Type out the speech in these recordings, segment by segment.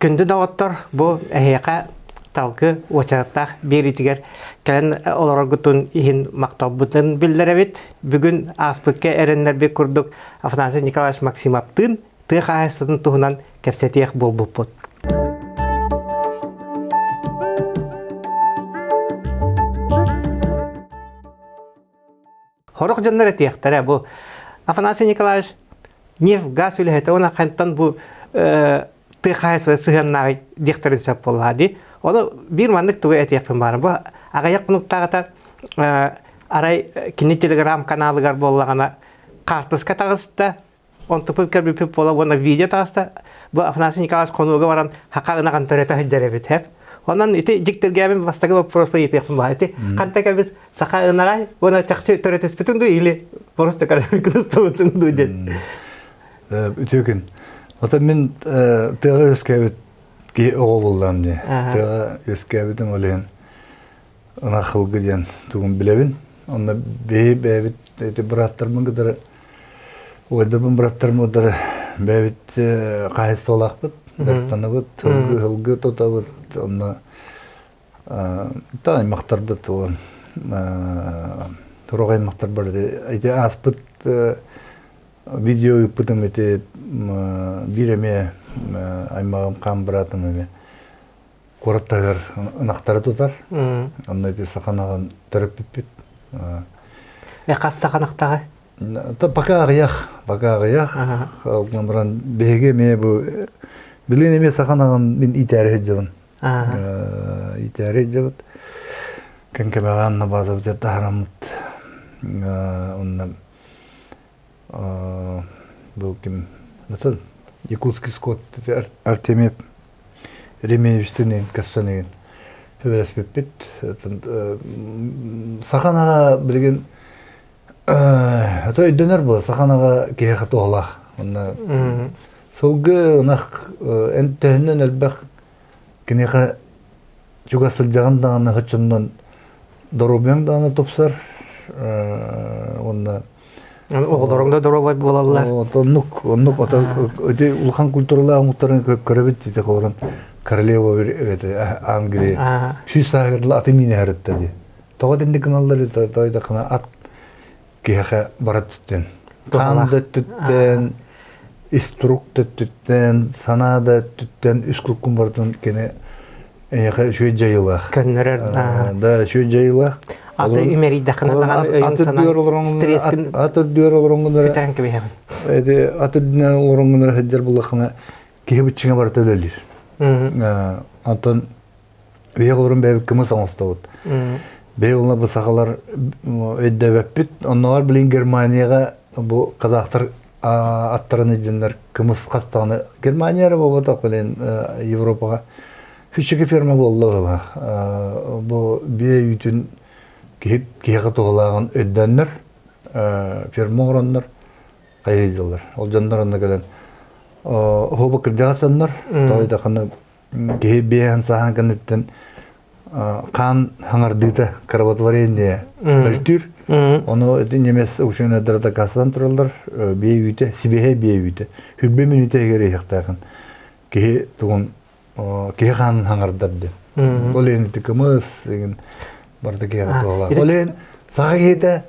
Күндү доҕоттор, бу эһиэхэ талгы уочараттаах биэриитигэр кэлэн олороргутун иһин махталбытын биллэрэбит. Бүгүн ааспыкка эрэннэрбит курдук Афанасий Николаевич Максимовтыын тыа хаһаайыстыбатын туһунан кэпсэтиэх буолбуппут. Хорох дьоннор этиэхтэрэ бу Афанасий Николаевич нефть газ үлэһитэ уонна хантан бу тыа хаһаайыстыбата сыһыаннааҕый диэхтэрин сөп буоллаҕа дии. Ону биир маннык тугу этиэхпин баҕарабын. Бу аҕыйах хонуктааҕыта арай кини телеграм-каналыгар буоллаҕына хаартыска таҕыста Онтуппут көрбүппүт буола уонна видео таҕыста. Бу Афанасий Николаевич хонууга баран хака ынаҕын төрөтө сылдьар эбит һэп. Онон ити дьиктиргээбин бастакы вопроспа ыйытыахпын баҕар. Ити ханта кэлбит саха ынаҕай уонна чахчы төрөтүспүтүҥ дуу или просто көрүстүбүтүҥ дуу диэн. Үтүө күн. Оттон мин тыаҕа үөскээбит киһи оҕо буоллаҕым дии. Тыаҕа үөскээбитим ол иһин ынах сылгы диэн тугун билэбин. Онно биһи бэйэбит ити бырааттарбын кытары уойдарбын бырааттарым кытары бэйэбит хаһаайыстыбалаахпыт, дьарыктанабыт, сылгы сылгы тутабыт, онно та аймахтарбыт уон турук аймахтарбар ити ааспыт видео ыыппытым ити биир эмиэ аймаҕым хаан быраатым эмиэ куорат таһыгар ынахтары тутар. Онно ити саха ынаҕын төрөппүппүт. Хас саха ынахтаҕай? Пока аҕыйах, пока аҕыйах. Ол гынан баран биһиги эмиэ бу билигин эмиэ саха ынаҕын мин иитээри сылдьабын. Иитээри сылдьабыт. Кэҥкэмэҕэ анна базабыт таһараммыт. Онно Бу ким Якутский скот Артемьев Ремеевичтин көстөн сөбүлэспиппит. Саханаҕа билигин ото өйдөнөр буо саханаҕа киһиэхэ туһалаах. Онно сылгы ынах эн төһөннөн элбэх киниэхэ чугас сылдьаҕын даҕаны оччоннон доруобуйаҥ даҕаны тупсар уонна Оҕолоруҥ да доруобай буолаллар. Оннук, оннук ити улахан культуралаах омуктарын көрөбүт ити холорон королева Англия сүүс сааһыгар аты миинэһэритта дии. Тоҕо итинник гыналлар тойдахына ат киһиэхэ бара түттэн. Хаан да өттүттэн, ис турук да өттүттэн, санаа да өттүттэн үс куркун барытын кини эйиэхэ үчүгэй дьайыылаах. Көннөрөр. Да, үчүгэй дьайыылаах. Аты имэрийдэххинэ даҕаны өйүҥ санаан стресскин ат үрдүгэр олороҥҥун үтээн кэбиһэҕин. Эти ат үрдүнэн олороҥҥун эрэ сылдьар буоллаххына киһи быччыҥа барыта үлэлиир. Онтон Үйэ олорон бэйэбит кымыс оҥостобут. Бэйэ уонна бу сахалар өйдөбөппүт. Оннооҕор билин Германияҕа бу казахтар аттарын өйдөннөр кымыс хастаҕына Германия эрэ буолбатах билин Европаҕа физический ферма буолла ыла. Бу биэ үүтүн киһи киһиэхэ туһалааҕын өйдөөннөр ферма оҥороннор хайыйдылар. Ол дьоннор онно кэлэн оһуоба кырдьаҕас дьоннор тоойдохону Киһи биэһэн саһаан кэнниттэн хаан хаҥардыыта кровотворение мөлтүүр. Ону ити немец ученыйдара дакаастаан тураллар биэ үүтэ, сибиэһэй биэ үүтэ. Хүрбэ мүнүүтэ иһигэр иһиэхтээхин. Киһи тугун киһи хаанын хаҥардар диэн. Ол иһин ити кымыс игин барыта киһиэхэ туһалаах. Ол иһин саха киһитэ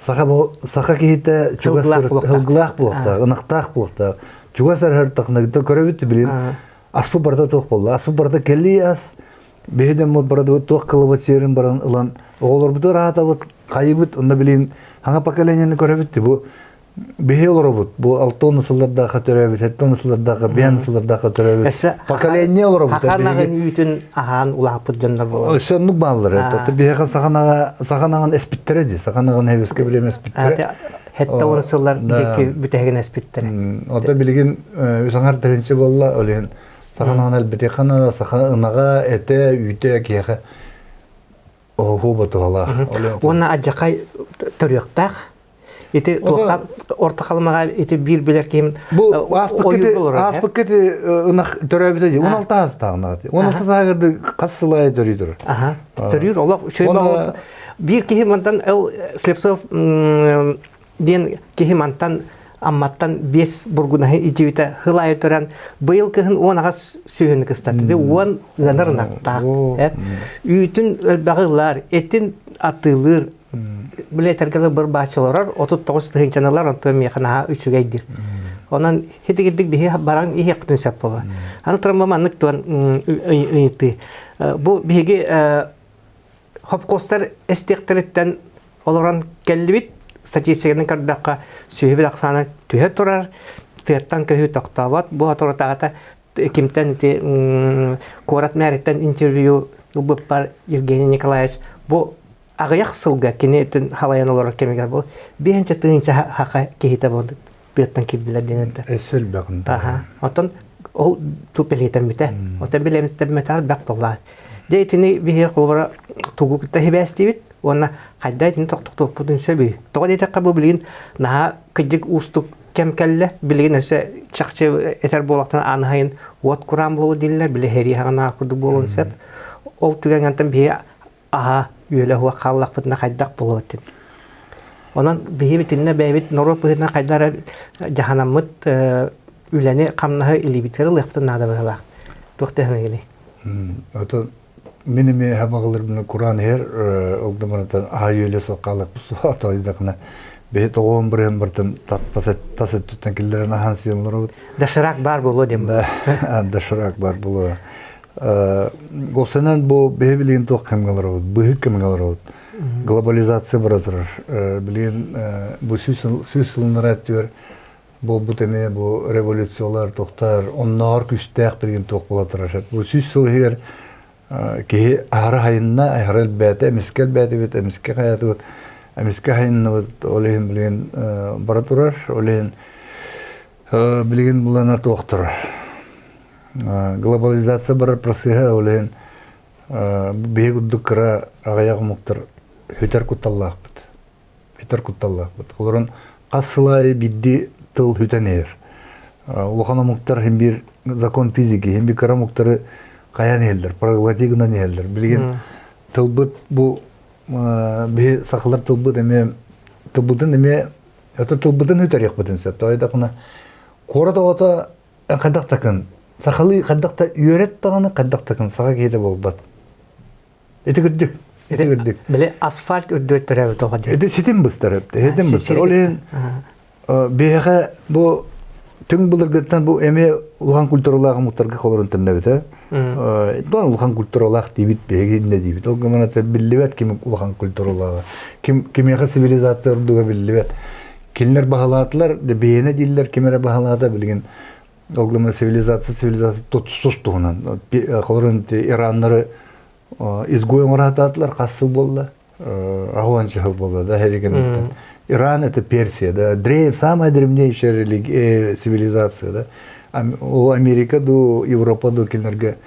саха саха киһитэ чугас сылгылаах буолуохтаах, ынахтаах буолуохтаах. Чугас арыһартахына көрөбүт билин Аспыт барыта туох буолла? Аспыт барыта кэлии ас. Биһи дьоммут барыта туох кылыбыт сиэрин баран ылан оҕолорбутугар аһатабыт, хайыбыт, онно билин хаҥа поколениены көрөбүт бу биһи олоробут. Бу 6 сыллардаахха төрөөбүт, 7 сыллардаахха, 5 сыллардаахха төрөөбүт. Поколение олоробут. Хаханаҕын үүтүн аһаан улааппыт дьоннор буолар. Өссө оннук бааллар. Ото биһиэхэ саханаҕа саханаҕын эспиттэрэ дии. Саханаҕын хэбискэ билем эспиттэрэ. Хетте он сыллар диэки бүтэһигин эспиттэрэ. Ото билигин үс аҥар тыһыынча буолла, ол иһин саха ынаҕын элбэтиэххэ наада, саха ынаҕа, этэ, үүтэ киһиэхэ оһуу туһалаах. Уонна адьакай төрүөхтээх. Ити туохха орто халымаҕа ити биир билэр киһим Бу ааспыкка ити ынах төрөөбүтэ дии. 16 аастаах ынах. 16 сааһыгар хас сыл аайы төрүү турар. Аха. Төрүүр олох үчүгэй биир киһи мантан эл Слепцов диэн киһи мантан Амматтан 5 бургунаһы ичибитэ хыл айы туран быйыл кыһын 10 аҕыс сүөһүнү кыстатты. 10 ыанар ынахтаах. Үүтүн элбэҕи ылар, этин атыылыыр. Били этэргэ бір бааччыларар 39 тыһыынчаналар онтон миэхэ наһаа үчүгэй диир. Онон хитигирдик биһи баран иһиэхпитин сөп буолар. Аны туран бу маннык туон ыйытыы. Бу биһиги хопкуостар эстиэхтэриттэн олорон кэллибит. Статистиканы көрдөххө, сүһүбүт ахсаана түһэ турар, тыаттан көһүү тохтообот. Бу соторутааҕыта кимтэн ити куорат мээриттэн интервью ылбыппар Евгений Николаевич бу аҕыйах сылга кини итин халайан олорор кэмигэр бу биэһинчэ тыһыынча хаха киһитэ бу тыаттан киирдилэр диэн этэ. Өссө элбэҕин. Аха. Оттон ол ту бэлиэтэммитэ. Оттон билэммитэ элбэх буолла. Дьэ итини биһиги холобура тугу кытта сибээстиибит уонна хайда итини тохтохтуохпутун сөбүй? Тоҕо диэтэххэ бу билигин наһаа кырдьык уустук кэм кэллэ. Билигин өссө чахчы этэр буолахтан аныһайын уот кураан буолу дииллэр, били һэрии хаҕына курдук буолуон сөп. Ол түгэҥҥэнтэн биһи аһа үөлэ уһуох хааллахпытына хайдах буолуо этин. Онон биһи итиннэ бэйэбит норуот быһыытынан хайдах эрэ дьаһанаммыт үлэни хамнаһы илиибитигэр ылыахпытын наада быһыылаах. Туох дэһэн Ото мин эмиэ хабаҕаларбына кураан иһэр ол да барытан аһа үөлэ суох хааллахпыт суох тоойдахына биһи тоҕуон бырыһын барытын тас өттүттэн киллэрэн аһаан сиэн олоробут. Доширак баар буолуо диэн. Да, доширак баар буолуо. Уопсайынан бу биһи билигин туох кэмҥэ олоробут, быһык кэмҥэ олоробут. Глобализация бара турар. Билигин бу сүүс сылынара өттүгэр буолбут эмиэ бу революциялар, тохтар, оннооҕор күүстээх билигин туох буола турар. Бу 100 сыл иһигэр киһи аһара хайынна, аһара элбээтэ, эмискэ элбээтибит, эмискэ хайаатыбыт, эмискэ хайынныбыт, ол иһин билигин бара турар, ол иһин билигин булана туох турар. Глобализация барар процеһа ол иһин биһи курдук кыра аҕыйах омуктар хүтэр кутталлаахпыт. Хүтэр кутталлаахпыт. Олорон хас сыл аайы биирдии тыл хүтэн иһэр. Улахан омуктар хин биир закон физики, хин биир кыра омуктары хайан иһэллэр, проглоти гынан иһэллэр. Билигин тылбыт бу биһи сахалар тылбыт эмиэ тылбытын эмиэ это тылбытын хүтэриэхпитин сөп. Тоойдохуна куорат оҕото хайдах такын сахалыы хайдах да үөрэт даҕаны хайдах такын саха киһитэ буолбат. Ити кырдьык. Ити кырдьык. Били асфальт үрдүгэр төрөөбүт оҕо диэн. Ити ситим быстар. Ситим быстар. Ол иһин биһиэхэ бу түҥ былыргыттан бу эмиэ улахан культуралаах омуктарга холорун төннөбүтэ. Дон улахан культуралаах диибит биһиги иннэ диибит. Ол гынан биллибэт ким улахан культуралааҕа. Ким кимиэхэ цивилизация ордуга биллибэт. Кинилэр баһылаатылар, биһиэнэ дииллэр, ким эрэ баһылаата билигин ол гынан цивилизация цивилизация тус туһунан. Холорун ираннары изгой оҥораатаатылар хас сыл буолла? Аҕуонча сыл буолла да Херигениттен. Иран это Персия, да, древ, самая древнейшая религия, цивилизация, да. Ол Америка ду, Европа ду кинилерге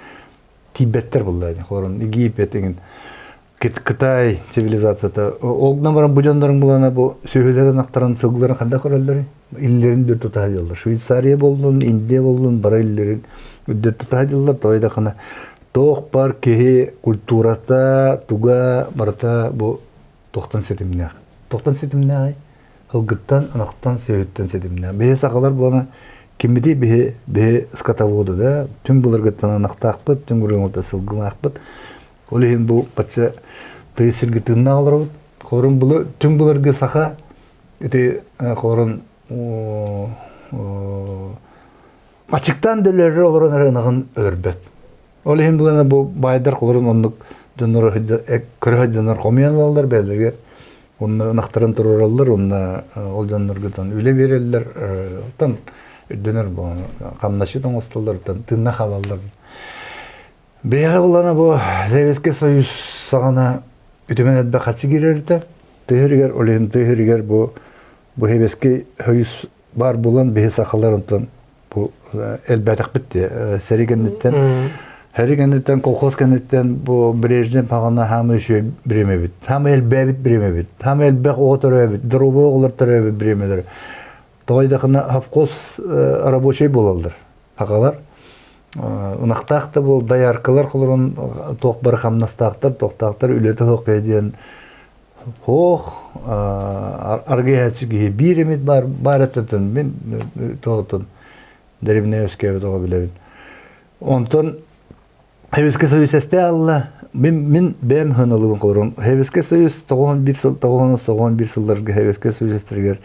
тиийбэттэр буолла. Холорун Египет деген Кытай цивилизацията. Ол гынан баран бу дьоннорун булана бу сүөһүлэрин ақтаран сылгыларын ханда көрөллөрүй? Иллерин дүр тута дьыллар. Швейцария боллун, Индия боллун, бара иллерин үддер тута дьыллар. Той да хана туох бар киһи культурата, туга барыта бу туохтан ситимнээх. Туохтан ситимнээҕий? Ылгыттан, ынахтан, сүөһүттэн ситимнээх. Биһи сахалар буолан киммитий биһи биһи скотоводу да, түҥ былыргыттан ынахтаахпыт, түҥ былыргыттан сылгылаахпыт. Ол иһин бу бачча тыа сиргэ тыыннаах олоробут. Холорун былы түҥ былыргы саха ити холорун ачыктаан да өлөрөр олорон эрэ ынаҕын өлөрбөт. Ол иһин булана бу баайдар холорун оннук дьоннору көрө дьоннор хомуйан ылаллар бэйэлэригэр онно ынахтарын туруораллар уонна ол дьонноргутан үлэ биэрэллэр оттон үрдэнэр хамнасчыт оҥостоллор тыынна хаалаллар. Бэйэҕэ булана бу Советский Союз саҕана үтүмэн элбэх хаччы киирэритэ. Тыһырыгар, ол иһин тыһырыгар бу бу Советский Союз баар буолан биһи сахалар онтон бу элбээтэхпит дии. Сэрии кэнниттэн Сэрии кэнниттэн, колхоз кэнниттэн бу Брежнев хаҕана хаамай үчүгэй бириэмэбит. Хаамай элбээбит бириэмэбит. Хаамай элбэх оҕо төрөөбүт, доруобуй оҕолор төрөөбүт бириэмэлэр. Тоҕо диэтэххинэ совхоз рабочай буолаллар. Сахалар ынахтаах да буол дояркалар холорон туох бары хамнастаахтар, туохтаахтар үлэтэ суох диэн. Хоох аргыйааччы киһи биир эмит баар баар этэтин мин тоҕотун дэриэбинэ үөскээбит оҕо билэбин. Онтон Советский Союз эстэ алла. Мин мин бэйэм хыналыбын холорум. Советский Союз 91 сыл 91 сылларга Советский Союз эстэригэр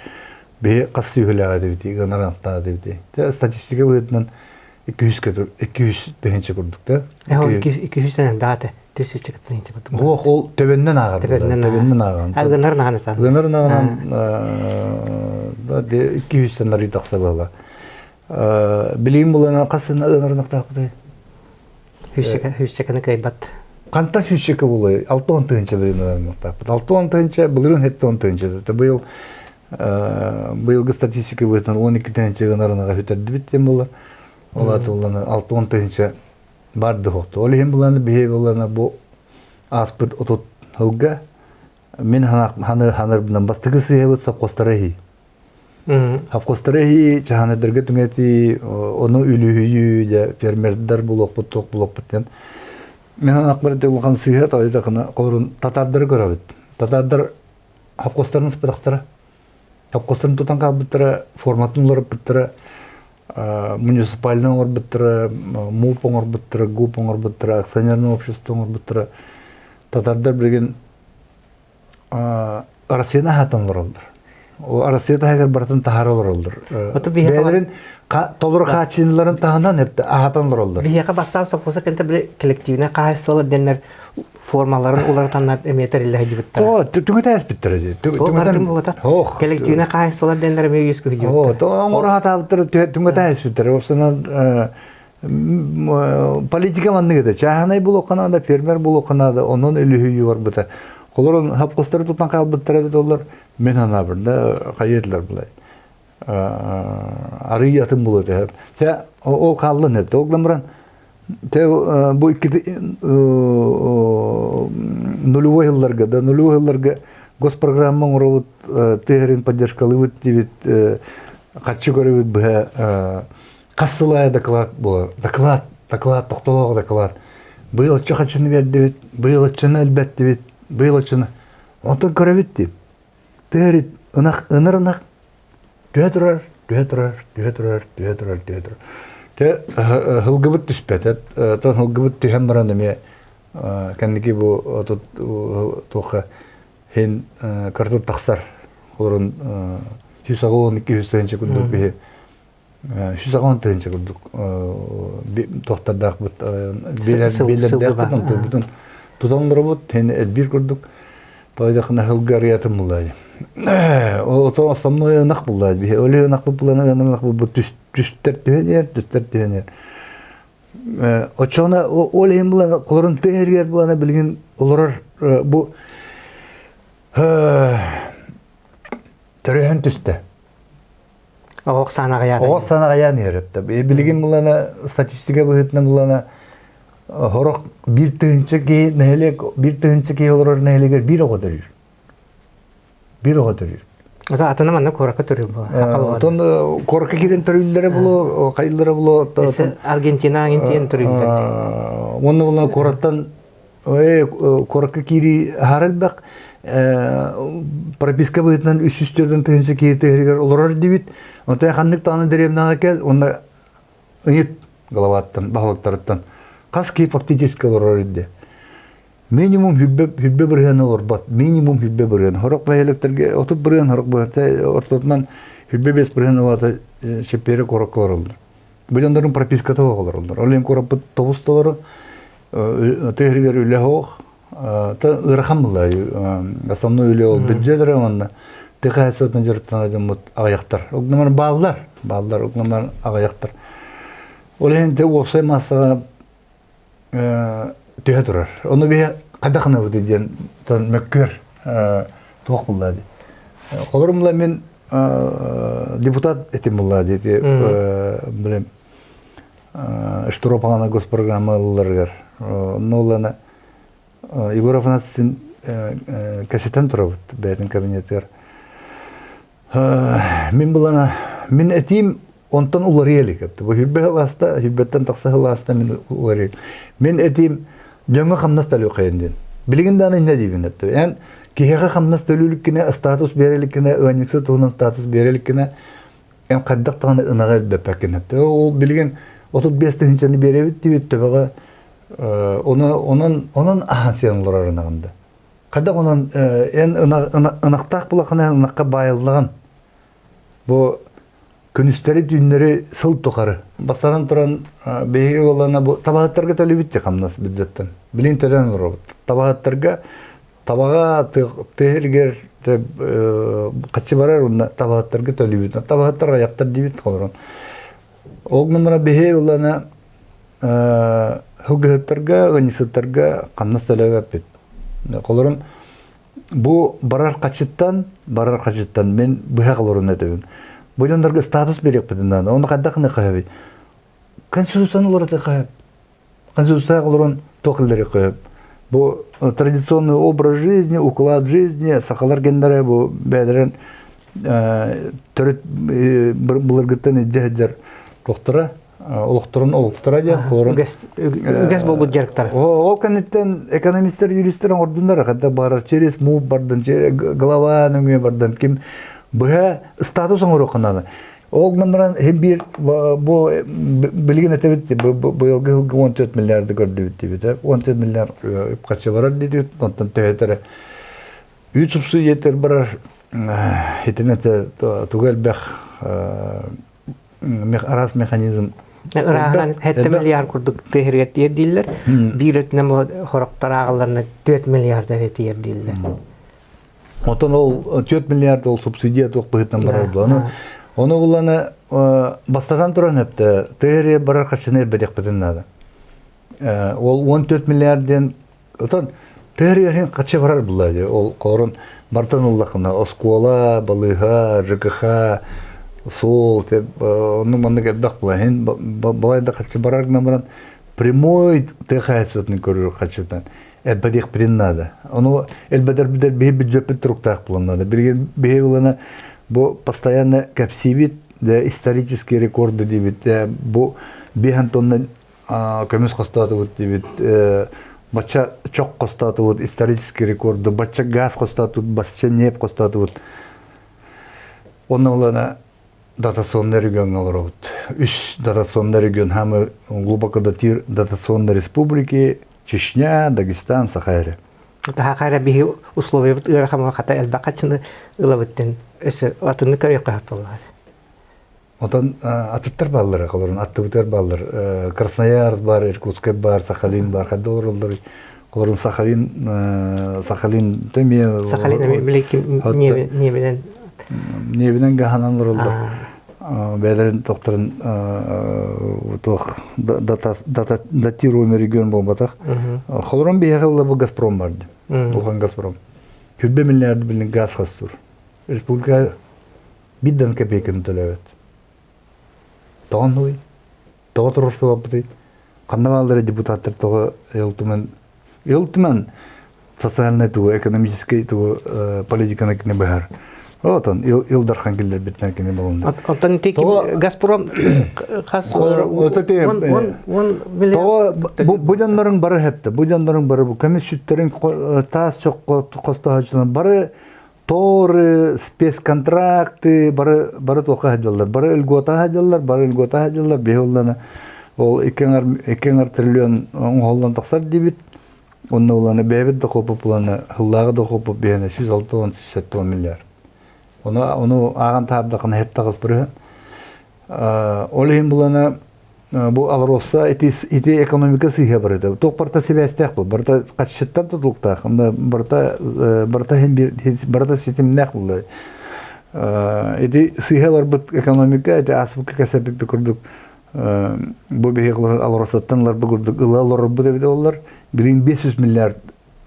биһи хас сүүһүлээх этибитий, гонорантаах этибитий. Те статистика быһыытынан 200 200 тыһыынча курдук да. 200 тэн элбэх этэ. 200 тыһыынча курдук. Буох ол төбөннөн ааҕар. Төбөннөн Төбөннөн ааҕан. Гынар наҕан Гынар наҕанан 200 тэн арый тахса буола. Билигин булана хас ынарынахтаахпытай? Хүүсчэкэни кыайбат. Хантан хүүсчэкэ буолуой? 60 тыһыынча билигин ынарынахтаахпыт. 60 тыһыынча былырыын 70 тыһыынча. Быйыл быйылгы статистика быһыытынан 12 тыһыынча ынарынаҕа бүтэрдибит диэн буолар. Ол аата буллана 60 тыһыынча бар дохуохту. Ол иһин буллана биһи буллана бу ааспыт 30 сылга мин ханырбынан бастакы сыһыабыт совхозтара иһи. Совхозтара иһи чаһаныдарга түҥэтии, ону үлүһүйүү, дьэ фермердэр булуохпут, туох булуохпут диэн. Мин ханахпар улахан сыыһа тоойдохуна холорун татаардары көрөбүт. Татаардар совхозтарын ыспатахтара. Совхозтарын тутан хаалбыттара, форматын уларыппыттара, муниципальный оҥорбуттара, МУП оҥорбуттара, ГУП оҥорбуттара, акционерное общество оҥорбуттара. Татардар билигин Россияны аһатан олороллор. Россия таһыгар барытын таһара олороллор. Бэйэлэрин толору хааччыныларын таһынан эпте аһатан олороллор. Биһиэхэ бастаан совхоза кэнтэ били коллективнай хаһаайыстыбалар дэннэр формаларын уларытаннар эмиэ тэриллэ сылдьыбыттара. Оо, түҥэтээспиттэрэ дии. Түҥэтэн Коллективнай хаһаайыстыбалар дэннэр эмиэ үөскүү сылдьыбыттара. Оо, оҥоро хатаабыттара түҥэтээспиттэрэ. Собственно, политика маннык этэ. Чааһынай булуохха наада, фермер булуохха наада, онон үлүһүйүү барбыта. Холорон хапкыстары тутан хаалбыттара эбит олор, мен санаабын да хайыатылар булай. Арый атын булуо этэ. Те ол хааллан эбит. Ол гынан баран те бу икки нулевой сылларга да нулевой сылларга госпрограмма оҥоробут тыһырын поддержкалыыбыт диэбит хаччы көрөбүт быһа хас сыл аайы доклад буолар. Доклад, доклад, тохтолоох доклад. Быйыл оччо хаччыны бердибит, быйыл оччону элбэттибит, быйыл оччону. Онтон көрөбүт дии. Тыһырит ынах, ыныр ынах түһэ турар, түһэ турар, түһэ турар, түһэ турар, түһэ турар. Те хылгыбыт түспэт, тон хылгыбыт түһэн баран эмиэ кэнники бу туохха хин картын тахсар. Олорун 182 тыһыынча курдук биһи 180 тыһыынча курдук тохтардаахпыт биэлэрдээхпит тутан олоробут хин элбиир курдук Тойдохна сылгы арыйатын булла Ото основной ынах булла биһи Өлө ынах буллана ынах булбут түстер түһэн иһэр түстер түһэн иһэр Оччоҕуна ол иһин булана холорун тыа иһигэр булана билигин олорор бу төрөһөн түстэ. Оҕох саана Оҕох саана аҕыйаан иһэр Билигин булана статистика быһыытынан булана Сорох биир тыһыынча киһи нэһилиэк биир тыһыынча киһи олорор нэһилиэгэр биир оҕо төрүүр. Биир оҕо төрүүр. Ото атына манна куоракка төрүүр була. Отон куоракка киирэн төрүүллэрэ було, хайыллара було. Аргентина Аргентина төрүүллэр. Уонна була куораттан куоракка киирии аһара элбэх прописка быһыытынан 304 тыһыынча киһи тыһырыгар олорор дибит. Онтон ханнык даҕаны дэриэбинэҕэ кэл, уонна ыйыт главаттан, баһылыктарыттан хас киһи фактически олорор ирде. Минимум хүлбэ бырыһыан олорбот, минимум хүлбэ бырыһыан. Хорох бэһэлэктэргэ 30 бырыһыан, хорох бырыһыан ортотунан хүлбэ бес бырыһыан ылата чэппиэрэ куоракка олороллор. Бу дьоннорун прописката суох олороллор. Ол иһин куораппыт тобус толору, тыа сиригэр үлэ суох, Та ыарахан буолла. Основной үлэ ол бюджет эрэ уонна тыа хаһаайыстыбатынан дьарыктанар дьоммут аҕыйахтар. Ол гынан бааллар, бааллар, ол гынан аҕыйахтар. Ол иһин те уопсай маассаҕа түһэ турар. Ону биһи хайдах гынабытый диэн мөккүөр туох булла дии. Холорум мин депутат этим булла дии. Билем Штропалана госпрограмма ылларыгар. Онно ыллана Егор Афанасьевич кэсэтэн турабыт бэйэтин кабинетыгар. Мин булана мин этиим онтон уларыйа илик. Бу хүрбэ сыл хүрбэттэн тахса сыл мин уларыйа. Мин этиим дьоҥҥо хамнас төлүөххэйин диэн. Билигин даҕаны инньэ диибин. Эн Киһиэхэ хамнас төлүүлүккүнэ, статус биэрэ иликкинэ, ыанньыксыт туһунан статус биэрэ иликкинэ, эн хайдах даҕаны ынаҕы элбэппэккин. Ол билигин 35 тыһыынчаны биэрэбит диэбит төбөҕө ону онон онон аһан сиэн олорор ынаҕында. Хайдах онон эн ынахтаах булахына ынахха баайыллаҕын. Бу күнүстэри-түүннэри сыл тухары. Бастатан туран, биһиги буоллаҕына бу табаһыттарга төлүүбүт дии хамнас бюджеттан. Билигин төлөөн олоробут. Табаһыттарга табаҕа тыа сиригэр хаччы барар уонна табаһыттарга төлүүбүт. Табаһыттар айахтар диибит олорон. Ол гынан баран биһиги буоллаҕына сылгыһыттарга, ыанньыксыттарга хамнас төлөөбөппүт. Холорун Бу барар хачыттан, барар хачыттан мин быһах олорун этэбин. Бу дьоннорго статус бериэхпитин наада. Оны хайдах гына хаһабый? Конституцияны олорото хаһап. Конституцияга олорон туох иллэри хаһап. Бу традиционный образ жизни, уклад жизни, сахалар гендері бу бәдерен төрүт былыргыттан илдьэ сылдьар тохтора олохторун олуктара диэн олорун үгэс буолбут дьарыктар. Ол кэнниттэн экономистар, юристар оҥордуннар хата барар через мув бардын, глава нөҥүө бардын ким быһа статус оҥоруохха наада. Ол гынан баран хим биир бу билигин этэбит быйылгы сылга 14 миллиарды көрдүбүт диэбит. 14 миллиард үп-харчы барар диэбит, онтон төһөтөрө үүт субсидиятыгар барар итинэтэ тугу элбэх араас механизм Ырааһынан 7 миллиард курдук тыаһырыгар тиэрдииллэр. Биир өттүнэн хорохтор ааҕылларына 4 миллиард эрэ тиэрдииллэр. Отон ол 4 миллиард ол субсидия туох быһыытынан барар буолан. Ону буланы бастатан туран өптө тыаһырыгар барар харчыны элбэтиэхпитин наада. Ол 14 миллиард диэн Отон тыа хаччы барар булла дии. Ол холорун бартан ыллахына оскуола, балыыһа, ЖКХ, суол, оннук маннык элбэх була. Иһин балай да хаччы барар гынан баран прямой тыа хаһаайыстыбатын көрөр хаччытан элбэтиэхпитин наада. Ону элбэтэрбитэр биһи бюджеппит туруктаах буолан наада. Билигин биһи ылана бу постоянно кэпсиибит, исторические рекорды диибит. Бу биһан тонна көмүс хостоотубут диибит бачча чох хостоотубут исторический рекорду бачча газ хостоотубут бачча нефть хостоотубут онно улана дотационный региоҥҥа олоробут үс дотационный регион самый глубоко дотационной республики Чечня, Дагестан, Саха Саха биһи условиябыт ыарахан хата элбэх хаччыны ылабыттын өссө атынны көрүөххэ хаппаллар. Отон атыттар бааллар, холорун аттыбытыгар бааллар. Красноярск бар, Иркутскай бар, Сахалин бар. Хадда олороллор. Холорун Сахалин, Сахалин төмие Сахалин эми биле небинен небинен гаханан олороллор. Бээлерин тохторун туох датируемый регион болбатах. Холорун биһиэхэ бу Газпром бар. Улахан Газпром. Күрбе миллиард билин газ хастур. Республика Биирдэн кэпиэккин төлөөбөт. Тоҕо оннугуй? Тоҕо туруорсубаппытый? Ханна бааллар депутаттар тоҕо Ил Түмэн Ил Түмэн социальнай тугу, экономическай тугу политиканы кини быһар. Отон Ил, Ил Дархан киллэрбитинэн кини болунна. Оттон ити Газпром хас он Тоҕо бу дьоннорун бары хэпте, бу дьоннорун бары бу көмүс сүттерин таас чокко хостоһочунан бары Торы, спецконтракты бары бары туохха сылдьаллар, бары льгота сылдьаллар, бары льгота сылдьаллар, биһи уллана ол 2,5 триллион оҥоһуллан тахсар диибит. Онно уланы бэйэбит дохуоппут буланы сыллааҕы дохуоппут биһиэнэ 160 170 миллиард. Ону ону ааҕан таһаардаххына һэт таҕыс бырыһын. Ол иһин булана бу Алроса ити ити экономика сыыһа барыта. Туох барыта сибээстээх был. Барыта хаччыттан тутулуктаах. Онно барыта барыта хин бир барыта ситимнээх булла. Ити сыыһа барбыт экономика ити ааспыкка кэсэппиппит курдук бу биһи Алросаттан ыларбыт курдук ыла олорорбут эбит оллар. Билигин 500 миллиард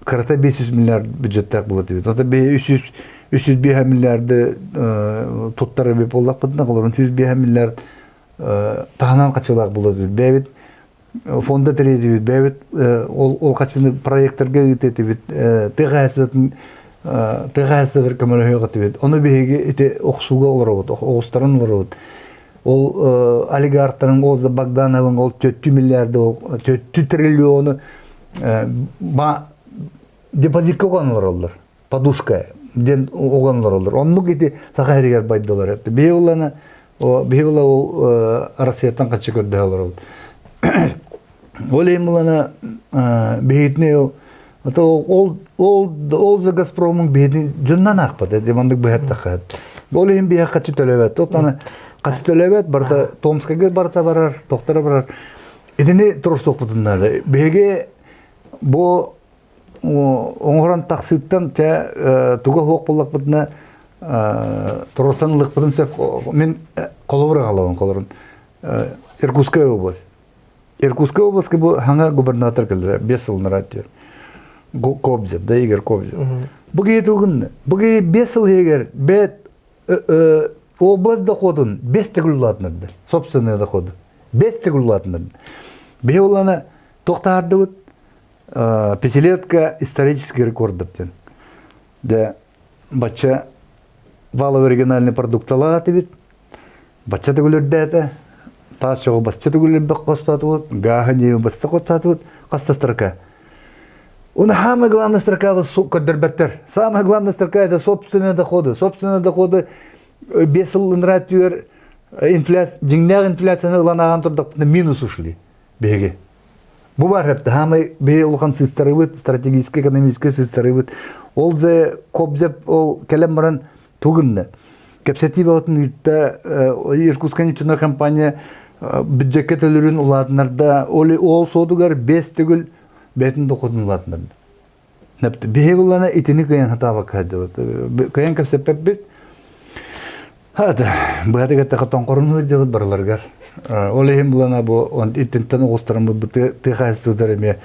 кырата 500 миллиард бюджеттаах буолар эбит. Ото биһи 300 305 миллиарды туттар эбит буоллахпытына, олорун 105 миллиард таһынан хаччылаах буолар эбит. Бэйэбит фонда тэрийдибит, бэйэбит ол ол хаччыны проекттарга ыытыытыбит, тыа хаһаайыстыбатын тыа хаһаайыстыбатыгар көмөлөһүөх Ону биһиги ити охсууга олоробут, оҕустаран олоробут. Ол олигархтарын, ол Богдановын ол 4 миллиарды, ол 4 триллиону депозитка уган олороллор. Подушка диэн уган олороллор. Оннук ити саха сиригэр байдылар. Биһи улана биһи була ол Россияттан хаччы көрдөһө олоробут. Ол иһин булана биһитини ол ол ол ол за Газпромун биһитини дьоннан аахпат эти маннык быһаттахха. Ол иһин биһи хаччы төлөбөт. Топтана хаччы төлөбөт барыта Томскайга барыта барар, тохтора барар. Итини туруорсуохпутун Биһиги бу оҥорон тахсыыттан чэ туга суох буоллахпытына туруорсан ылыахпытын сөп. Мин холобур аҕалабын холорун. Иркутская область. Иркутская областка бу хаҥа губернатор кэллэ 5 сылынара диир. Кобзев, да Игорь Кобзев. Бу киһи тугун, бу киһи 5 сыл иһигэр бэт область доходун 5 төгүл улаатыннарда. Собственные доходы. 5 төгүл улаатыннарда. Биһи улана туохтаардыбыт пятилетка исторический рекордов диэн. Де бачча валовый региональный продукталаах этибит. Бачча төгүл Таас чоҕу бачча төгүл элбэх хостоотубут, гааһы ньиэби баста хостоотубут, хаста строка. Уна самая главная строка көрдөрбөттөр. Самая главная строка это собственные доходы. Собственные доходы бес сыл ыныраа түгэр инфляция, дьиҥнээх инфляцияны ылан ааҕан турдахпытына минус ушли биһиги. Бу бар хэпте хаамай биһи улахан сыстарыбыт, стратегический экономический сыстарыбыт. Ол же кобзеп ол кэлэн баран тугунна. Кэпсэтии бөҕөтүн ыытта Иркутская нефтяной компания бюджекке төлөрүн улаатынарда ол ол суотугар бес төгүл бэйэтин доходун улаатынарда. Биһи буллана итини кыйан хатаабакка сылдьыбыт. Кыйан кэпсэппэппит. Хата, быһата кэттэхэ тоҥхорун сылдьыбыт барыларыгар. Ол иһин булана бу итинтэн оҕустараммыт бу тыа хаһыстыытар эмиэ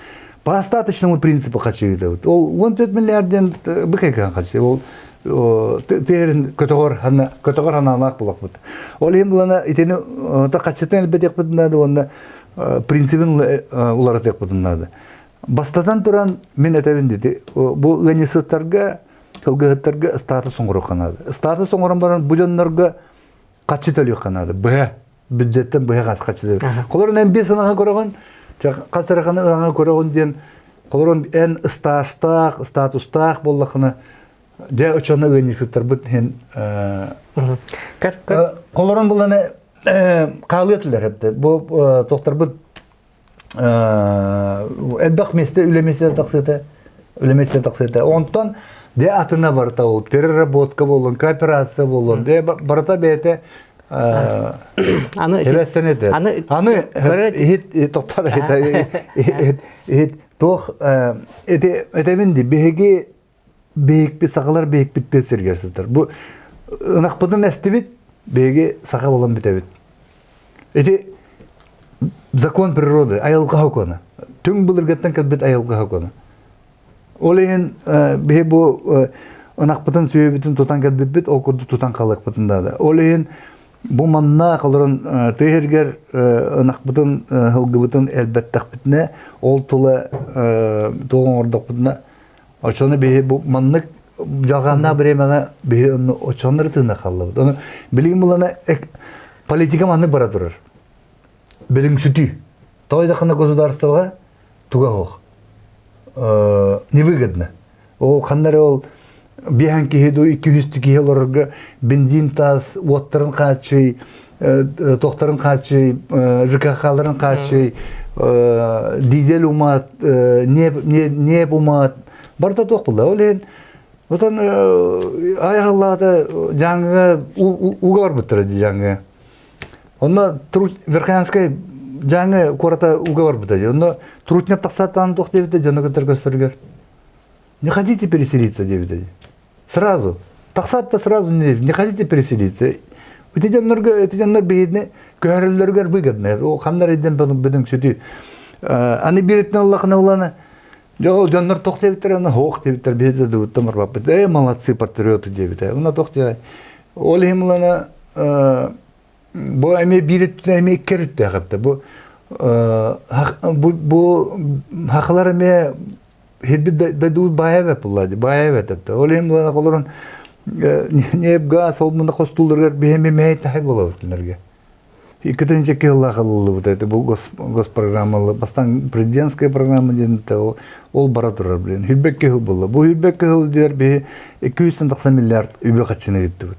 по остаточному принципу хачыытабыт. Ол 14 миллиард диэн быкайкаан хачы. Ол тыһырын көтөҕөр хана көтөҕөр ханаалаах булахпыт. Ол иһин булана итини та хачытын элбэтиэхпитин наада уонна принцибин уларытыахпытын наада. Бастатан туран, мин этэбин дити, бу ыанньысыттарга, сылгыһыттарга статус оҥоруохха наада. Статус оҥорон баран бу дьоннорго хаччы төлүөххэ наада. Быһа, бюджеттен быһа хаччы төлүөх. Холорун эн биэс ынаҕы көрөҕүн, хас эрэ ынаҕы көрөҕүн диэн, холорун эн ыстаастаах, статустаах буоллаххына, дьэ очону ыанньыксыттарбыт иһин холорун буланы хаалыа этилэр бу тохтарбыт элбэх миэстэ үлэ миэстэтэ тахсыыта үлэ миэстэтэ тахсыыта онтон де атына барыта ол переработка буоллун кооперация буоллун де барыта бэйэтэ аны эбэстэн этэ аны иһит тоқтар иһит иһит туох эти этэбин ди биһиги биһикпит сахалар биһикпит тыа сиригэр сытар бу ынахпытын эстибит биһиги саха буолан бүтэбит Ити закон природы, айылҕа сокуона. Түҥ былыргыттан кэлбит айылҕа сокуона. Ол иһин биһи бу ынахпытын сүөбүтүн тутан кэлбиппит, ол курдук тутан халыахпытын наада. Ол иһин бу манна олорон тыа сиригэр ынахпытын сылгыбытын элбэттэхпитинэ, ол тула туох оҥордохпутуна, очону биһи бу маннык дьалҕааннаах бириэмэҕэ биһи онно очоннор тыына хааллыбыт. Ону билигин булана политика маннык бара турар. Билиҥсүтүү. Тоҕо диэххинэ государствоҕа туга суох. Невыгодно. Ол ханна эрэ ол биэһэн киһи дуу, 200 киһи олорорго бензин таас, уоттарын хааччый, тохтарын хааччый, ЖКХ-ларын хааччый, дизель умат, ньиэп умат, барыта туох буолла. Ол иһин отон айахаллаата Дьааҥыга ууга барбыттара дии Дьааҥыга. Онно Верхоянскай Дьааҥы куората ууга барбыта дии. Онно Трутнев тахсааттаан туох диэбитэ дьону кытта көстөрүгэр. Не хотите переселиться диэбитэ дии. Сразу. Тахсаат да сразу не хотите переселиться. Ити дьоннорго ити дьоннор биһиги көһөрөллөрүгэр выгодно. Ол ханна эрэ бөдөҥсүтүү. Аны бииритин ыллахына улана Дьэ, дьоннор тох диэбиттэр, аны хоох диэбиттэр, биһиги да дубуттан барбаппыт. Ээ, молодцы, патриоты диэбитэ. Уна тох диэ. Ол иһин булана бу эмиэ биир өттүнэн эмиэ икки өрүттээх эбитэ. Бу бу бу хахалар эмиэ хирбит дойду баайа эбэт булла баайа эбэт эбитэ. Ол иһин булана холорун ньиэп газ ол муна хостууларыгар биһи эмиэ мэһэй таһай буолабыт кинилэргэ. 2 сыллаах ылыллыбыта это бу госпрограмма бастаан президентская программа диэн ол бара турар блин 22 сыл буолла. Бу 22 сыл диэр биһи 290 миллиард үбү хаччыны ыыттыбыт.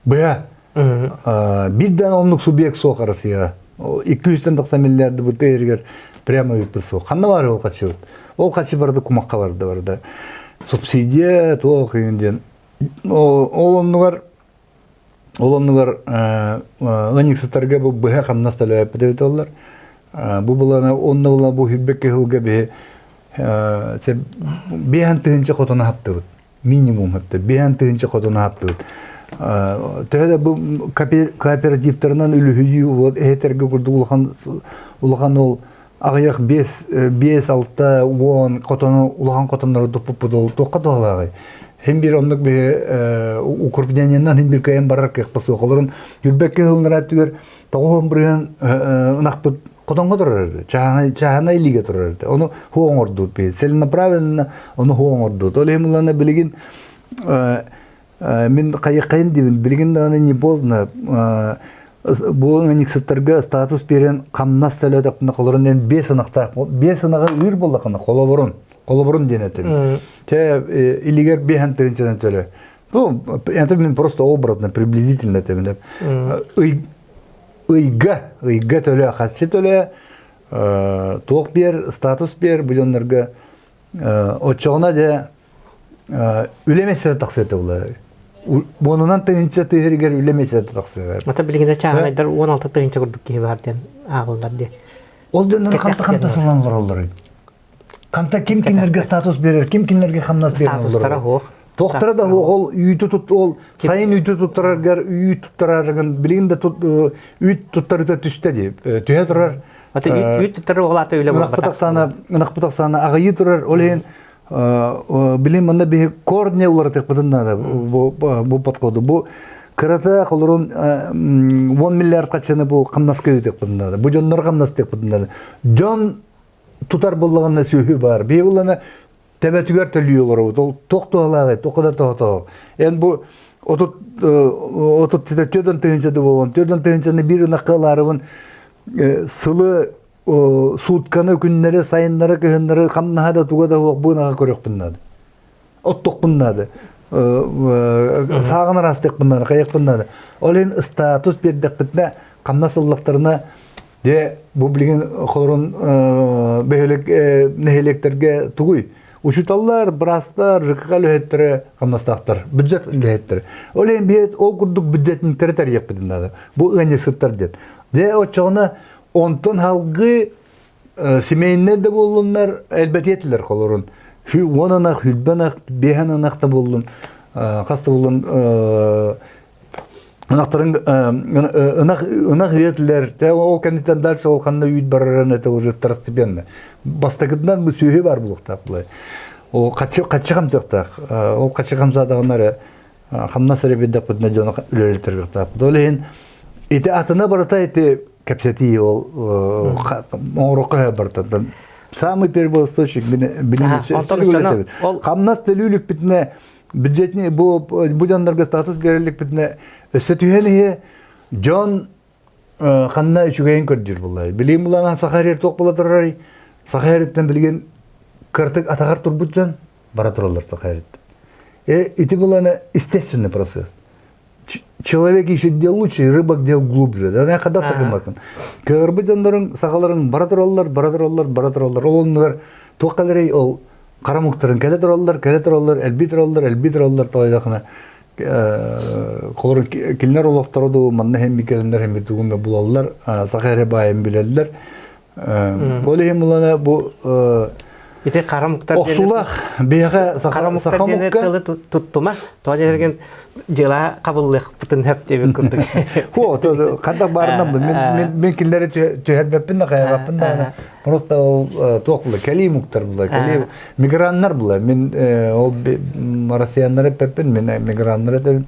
Быһа бирден оннук субъект суох Россияҕа. 290 миллиарды бу тыйырыгар прямо ыыппыт суох. Ханна баар ол хаччыбыт? Ол хаччы барды кумахха барды барда. Субсидия туох диэн. Ол оннугар ол оннугар ыанньыксыттарга бу быһа хамнас төлөөппүт эбит оллар. Бу булана онно була бу хүббэкки сылга биһи биэһэн тыһынча хотону хаптыбыт. Минимум хапты. Биэһэн тыһынча хотону хаптыбыт. Төһө да бу кооперативтарынан үлүһүйүү вот эһэтерге курдук улахан улахан ол аҕыйах биэс биэс алта уон хотону улахан хотоннору туппуппут ол туохха туһалааҕый хин бир оннук биһи укрупнениеннан хин бир кыайан барар кыахпа суох олорун үрбэккэ сылынара түгэр тоҕуһун бырыһын ынахпыт хотоҥҥо турар этэ чааһынай чааһынай илиигэ турар этэ ону хуо оҥордубут биһи целенаправленно ону хуо оҥордубут ол иһин булана билигин Мин хайыаххайын диибин, билигин даҕаны не поздно. Бу ыанньыксыттарга статус биэрэн хамнас төлөөтөхпүнэ холорун эн биэс ынахтаах биэс ынаҕы ыыр буоллаххына холобурун холобурун диэн этим. Те илигэр биэһэн тыһыынчанан төлө. Ну, это мен просто образно, приблизительно этим. Ыйга, ыйга төлө, хаччы төлө, туох биэр, статус биэр, бу дьоннорго Оччоҕуна дьэ үлэ миэстэтэ тахсыа этэ булар. Уонунан тыһыынча тыһырыгар үлэ миэстэтэ тахсыа. Ата билигин чааһынайдар 16 тыһыынча курдук киһи бар диэн ааҕыллар диye. Ол дьоннор ханта ханта сылан олороллор. Ханта ким кинилэргэ статус берер, ким кинилэрге хамнас берер Статустара суох. Туохтара да суох ол үүтү тут ол сайын үүтү туттараргар үүт туттарарыгын билигин да үүт туттарыта түстэ дии. Түһэ турар. Ата үүт туттарар ол ата үлэ буолбатах. Ынахпыт ахсаана аҕыйыы турар. Ол иһин билин манна биһи корне уларытыахпытын наада бу подходу. Бу кырата холорун 10 миллиард хаччыны бу хамнаска ыытыахпытын наада. Бу дьоннор хамнастыахпытын наада. Дьон тутар буоллаҕына сүөһү баар. Биһи буллана төбөтүгэр төлүү олоробут. Ол туох туһалааҕый, туохха да тоһотоох. Эн бу отут отут төрдөн тыһыынча буолан, төрдөн тыһыынчаны биир ынахха ылаарыбын сылы суутканы күннэри, сайыннары, кыһыннары хамнаһа да туга да суох бу ынаҕы көрүөхпүн наада. Оттуохпун наада. Сааҕын араастыахпын наада, хайыахпын наада. Ол иһин статус биэрдэхпитинэ, хамнас ыллахтарына Дьэ, бу билигин холорун бөһүөлэк нэһилиэктэргэ тугуй? Учууталлар, быраастар, ЖКХ үлэһиттэрэ хамнастаахтар, бюджет үлэһиттэрэ. Ол иһин биһиэт ол курдук бюджетниктары тэрийиэхпитин наада. Бу ыанньыксыттар диэн. Дьэ, оччоҕуна онтон салгыы семейнэй да буоллуннар, элбэтиэтилэр холорун. Уон ынах, хүрбэ ынах, биэһэн ынах да буоллун, хас да буоллун ынахтарын ынах ынах үөтүлэр ол кэнниттэн дальше ол ханна үүт барарын это уже второстепенно бастакытынан бу сүөһү бар булуохтаах булай ол хаччы хаччы хамсыахтаах ол хаччы хамсаатаҕына эрэ хамнас эрэ биэрдэхпитинэ дьону үлэлэтэрбихтаахпыт ол иһин ити атына барыта ити кэпсэтии ол оҥороххо барыта самый первый источник хамнас төлүүлүкпүтүнэ бюджетный бу бу дьоннорго статус биэрэликпитинэ өссө түһэн иһэ дьон ханна үчүгэйин көрдүүр буллай. Билигин булан саха эрэр туох була турарый? Саха эриттэн билигин кыртык атаҕар турбут дьон бара тураллар саха эриттэн. Э, ити булана естественный процесс. Человек ищет где лучше, рыба где глубже. Да, хада такымакын. Кыырбы дьоннорун сахаларын бара тураллар, бара тураллар, бара тураллар. Ол оннугар туох кэлэрий ол хара муктарын кэлэ тураллар, кэлэ тураллар, элбии тураллар, элбии тураллар тоойдохуна холорун кинилэр олохторо дуу манна хэмми кэлэннэр хэмми тугун да булаллар, саха эрэ баайын билэллэр. Ол иһин булана бу Ити хара муктар Охсулах биһиэхэ саха мукка тылы туттума. Тоҕо диэн дьыла қабыллыахпытын хөп диэбит курдук. Хо, ханна баарынан мен мен кинилэри түһэрбэппин да хайабаппын да просто ол туох була кэлии муктар була кэлии миграннар була мен ол россияннар эппеппин мен миграннар этэбин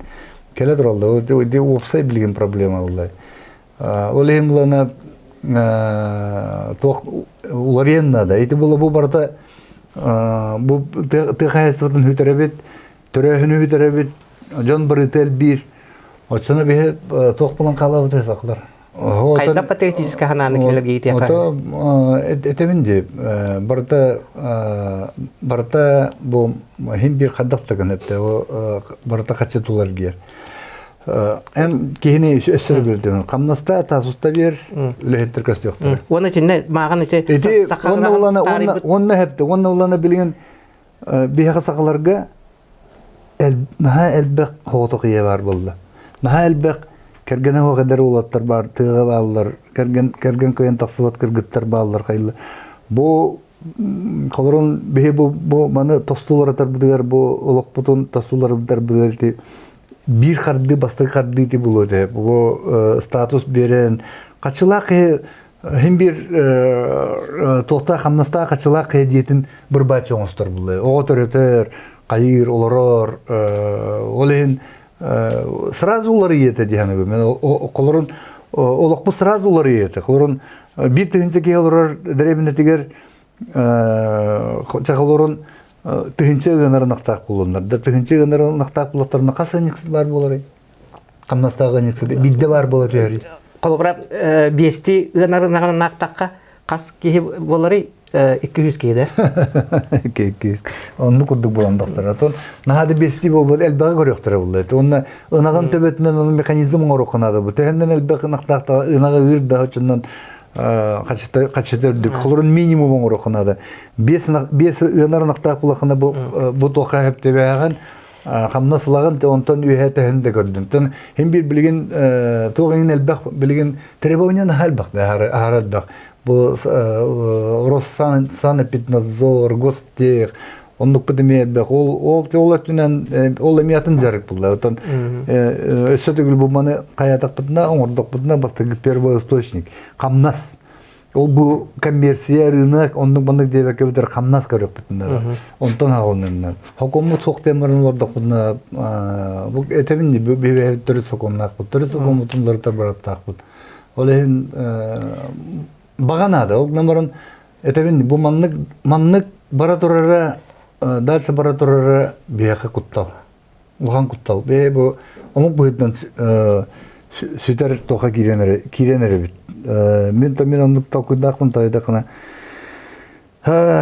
кэлэ тураллар ол уопсай билигин проблема була Ол иһин булана туох уларыйан наада. Ити була бу барыта бу тыа хаһайыстыбатын хүтэрэбит, төрөөһүнү хүтэрэбит, дьон барыта элбиир. Оччоно биһи туох булан хаалабыт сахалар. Хайдах патриотическай санааны кинилэргэ иитиэххэ? Ото этэбин дии, барыта барыта бу хин бир хайдах да гынып барыта хаччы тулар гиэр. Эн киһини өссө билдим. Хамнаста тасуста бер үлэһиттер көстүөхтөр. Уонна итиннэ мааҕын ити сахалар уонна хепте, уонна улана билигин биһиэхэ сахаларга наһаа элбэх соҕотох ийэ баар буолла. Наһаа элбэх кэргэнэ суох эдэр уолаттар баар, тыаҕа бааллар, кэргэн кэргэн кыайан тахсыбат кыргыттар бааллар хайла. Бу холорун биһи бу, бу маны тостууларатарбытыгар бу олохпутун тостууларбытыгар ити биир хардыы бастакы хардыы ити булуо этэ. Бу статус биэрэн хаччылаах киһи Хин биир туохтаах хамнастаах хаччылаах киһи дьиэтин бырбааччы оҥостор булла. Оҕо төрөтөр, хайыыр, олорор. Ол иһин сразу уларыйыа этэ дии саныыбын. Мен холорун олохпут сразу уларыйыа этэ. Холорун биир тыһыынча киһи олорор дэриэбинэтигэр чахолорун тыһыынча ыанар ынахтаах буоллуннар. Да тыһыынча ыанар ынахтаах буоллахтарына хас ыанньыксыт баар буоларый? Хамнастаах ыанньыксыт биирдэ баар буола түһэрий? Холобура, биэсти ыанарынаҕынан аахтахха, хас киһи буоларый? 200 киһи да? 200. Оннук курдук буолан тахсар. Отон наһаа да биэсти буолбут элбэҕи көрүөхтэрэ буолла. Уонна ынаҕын төбөтүнэн ону механизм оҥоруохха наада бу. Төһөннөн элбэх ынахтаах ынаҕы ыыр да оччонон хачыта хачыта үрдүк. Холорун минимум оҥоруохха наада. Биэс биэс ыанар ынахтаах булахына бу бу туохха хэптебээҕин хамнас ылаҕын онтон үөһэ төһөн да көрдүм. Тон хин бир билигин туох иҥин элбэх билигин требования наһаа элбэх аһара элбэх. Бу Россанэпиднадзор, Гостех оннукпут эмиэ элбэх. Ол ол ол өттүнэн ол эмиэ атын дьарык булла. Оттон өссө төгүл бу маны хайатахпытына оҥордохпутуна бастакы первоисточник хамнас. Ол бу коммерция, рынок, оннук маннык диэбэккэ бүтэр хамнас көрүөхпүтүн наада. Онтон хаалыннар. Хокуоммут суох диэн баран олордохпутуна бу этэбин дии бэйэбит төрүт сокуоннаахпыт. Төрүт сокуоммутун уларытар бараттаахпыт. Ол иһин баҕа наада. Ол гынан баран этэбин бу маннык маннык бара турара дальше бара турара биһиэхэ куттал. Улахан куттал. Бэйэ бу омук быһыытынан сүтэр туохха киирэн эрэ киирэн эрэбит. Мин то мин оннук толкуйдаахпын тойдахына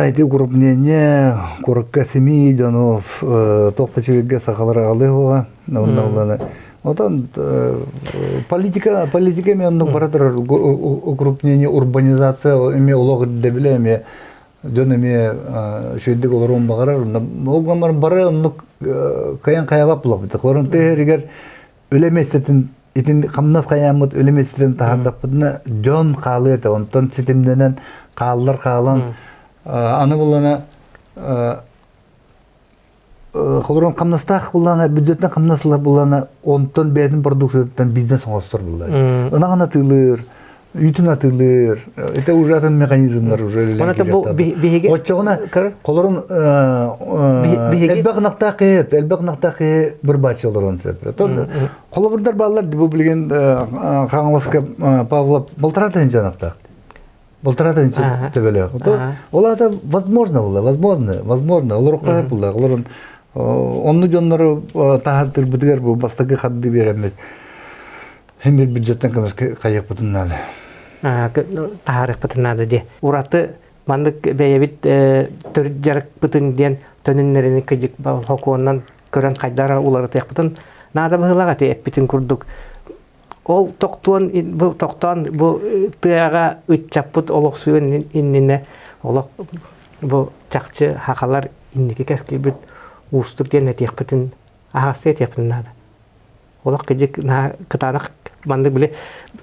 ити укрупнение куоракка семи дьонов туох да үчүгэйгэ сахалар аҕалыа суоҕа онно булана Отон политика политика эми оннук бара турар укрупнение урбанизация эми олох ирдэбилэ эми дьон эмиэ үчүгэйдик олоруон баҕарар. Ол гынан бары оннук кыайан хайабат буоллахпыт. Олорон тыа үлэ миэстэтин итин хамнас хайааммыт үлэ миэстэтин таһаардахпытына дьон хаалыа этэ. Онтон ситимнэнэн хааллар хаалан аны булана Холорон хамнастаах буллаана, бюджеттан хамнас ылар буллаана, онтон бэйэтин продукциятыттан бизнес оҥостор буллаана. Ынаҕын атыылыыр, үүтүн атыылыыр. Это уже атын механизмнар уже биһиги Оччоҕуна холорун элбэх ынахтаах киһи, элбэх ынахтаах киһи бырбааччы олорон сөп. Холобурдар бааллар бу билигин Хаҥаласка Павлов полтора тыһыынча ынахтаах. Полтора тысяча төбөлөөх. Ол аата возможно было, возможно, возможно. Олорукка булла. Олорун онну дьоннору таһартырбытыгар бу бастакы харды биэрэммит. Hem bir бюджеттен көмөс кайыппытын наада. Таһаарыахпытын наада дии. Ураты маннык бэйэбит төрүт дьарыкпытын диэн төнүннэрини кыдьык хокуоннан көрөн хайдара уларытыахпытын наада быһыылаах эти эппитин курдук Ол тохтуон бу тохтоон бу тыаҕа ыччаппыт олохсуйуон иннинэ олох бу чахчы хахалар инники кэскилбит уустук диэн этиэхпитин аһаҕастык этиэхпитин наада. Олох кыдьык наһаа кытаанах маннык били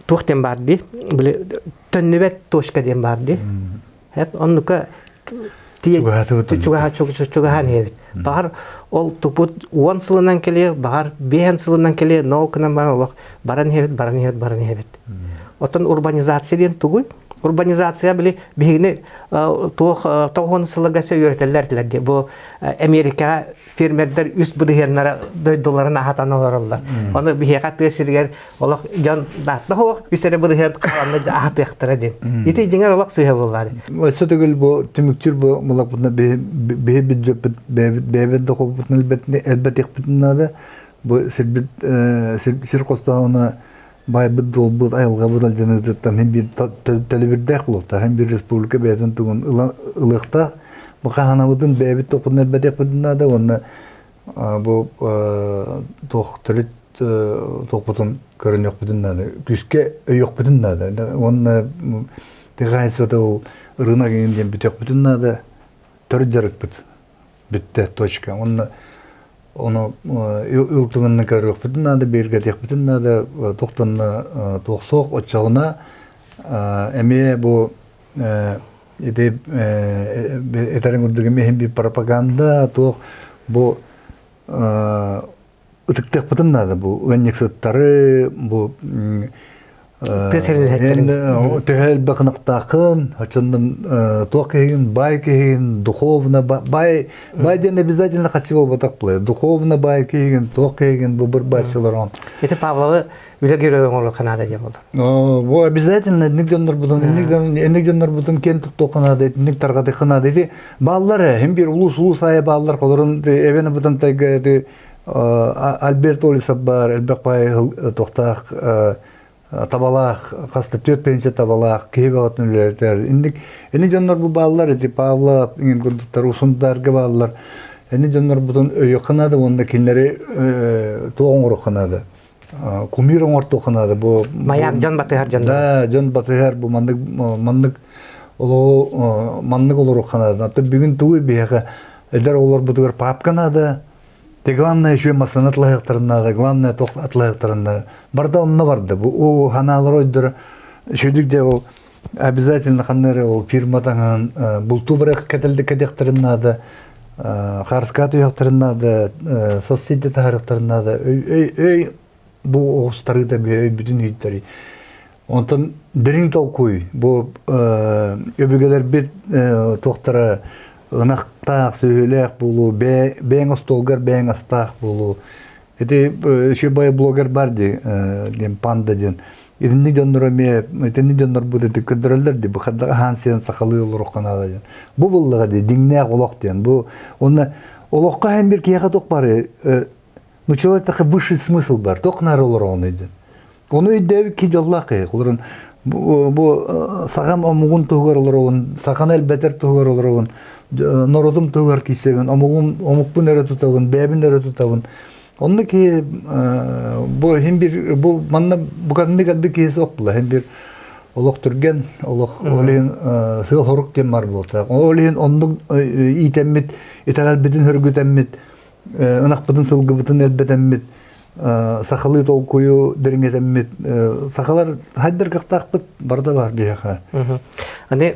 туох диэн баар дии били төннүбэт точка диэн баар дии. Хеп оннука чугаһаан иһэбит. Баҕар ол тупут уон сылынан кэлиэ, баҕар биэһэн сылынан кэлиэ, но ол гынан баран олох баран иһэбит, баран иһэбит, баран иһэбит. Оттон урбанизация диэн тугуй? Урбанизация били биһигини туох тоҕуон сылларга үөрэтэллэр этилэр дии. Бу Америкаҕа фермердэр үс бырыһыаннара дойдуларын аһатан олороллор. Ону биһиэхэ тыа сиригэр олох дьон даатта суох үс эрэ бырыһыан хааланна аһатыахтара диэн. Ити дьиҥэр олох сыыһа буоллаары. Өссө төгүл бу түмүктүүр бу мылаппытына биһи бюджеппит бэйэбит дохуоппутун элбэтиэхпитин наада. Бу сирбит сир хостооһуна. Байбыт-дуолбут, айылҕабыт алдьаныытыттан һин биир төлөбүрдээх буолуохтаах, һин биир республика бэйэтин тугун ылыахтаах. Бу хаһанабытын бэйэбит тохпутун элбэтиэхпитин наада уонна бу туох төрүт туохпутун көрүнүөхпүтүн наада, күүскэ өйүөхпүтүн наада. Уонна тыа хаһаайыстыбата ол ырыынак иҥин диэн бүтүөхпүтүн наада, төрүт дьарыкпыт бүттэ точка. Уонна ону ил түмэннэ көрүөхпүтүн наада, бигэргэтиэхпитин наада, туохтанна туох суох оччоҕуна эмиэ бу ити этэрин курдук эмиэ иһин биир пропаганда туох бу ытыктыахпытын наада бу ыанньыксыттары бу Тыа сирин үлэһиттэрин. Төһө элбэх ынахтааххын, оччонон туох киһигин, баай киһигин, духовно баай, баай диэн обязательно хаччы буолбатах буолар. Духовно баай киһигин, туох киһигин, бу бір баайчылар он. Ити Павловы үлэ геройа оҥоруохха наада диэн буолар. Бу обязательно инник дьоннорбутун, инник дьоннорбутун киэн туттуохха наада, итинник тарҕатыахха наада. Ити бааллар ээ, хим биир улуус улуус аайы бааллар, холорун эбэн бутан тайга ити Альберт Олесов баар, элбэх баай туохтаах табалаах, хаста 4000 табалаах, киһи бөҕөтүн үлэлэтэр. Инник, ини дьоннор бу бааллар, ити Павлов, иҥин курдуктар, Усундарга бааллар. Ини дьоннорбутун өйүөххэ наада уонна кинилэри туох оҥоруохха наада. Кумир оҥортуохха наада. Бу Маяк дьон батыһар дьон. Да, дьон батыһар бу маннык маннык олоҕу маннык олоруохха наада. Бүгүн тугу биһиэхэ эдэр оҕолорбутугар папка наада, Те главное еще массаны атлаһыахтарын наада, главное туох атлаһыахтарын наада. Барда онно барда. Бу уу ханаалар ойдоро үчүгдүк дьэ ол обязательно ханна эрэ ол фирма таҥаһын бултуу барах кэтэлдик кэтиэхтэрин наада, хаарыска түһүөхтэрин наада, соцсети таһаарыахтарын наада. Өй өй бу оҕустарыыта өйбүтүн үйтэрий. Онтон дириҥ толкуй бу өбүгэлэрбит туохтара ынахтаах, сүөһүлээх буолуу, бэйэҥ остуолгар бэйэҥ астаах буолуу. Ити үчүгэй блогер бар дии диэн панда диэн. Итинник дьоннор эмиэ итинник дьоннорбут ити көрдөрөллөр дии бу хадда аһаан сиэн сахалыы олоруохха наада диэн. Бу буллаҕа дии дьиҥнээх олох диэн. Бу уонна олоххо һэн бир киһиэхэ туох бары Ну, человек такой высший смысл бар. Туох наар олороҕун өйдөн. Ону өйдөөбүт киһи дьоллоох киһи. Олорон бу, бу сахам омугун туһугар олоробун, саханы элбэтэр туһугар олоробун, норуотум туһугар киирсэбин, омугум омукпун өрө тутабын, бэйэбин өрө тутабын. Онно киһи бу иһин бир бу манна букатыннык элбик киһи суох була. Иһин бир олох түргэн, олох ол иһин сыал хорук диэн бар буолта. Ол иһин оннук иитэммит, итэҕэлбитин хөргүтэммит, ынахпытын сылгыбытын элбэтэммит сахалыы толкуйу дириҥэтэммит сахалар хайдар кыахтаахпыт барыта баар биһиэхэ. Аны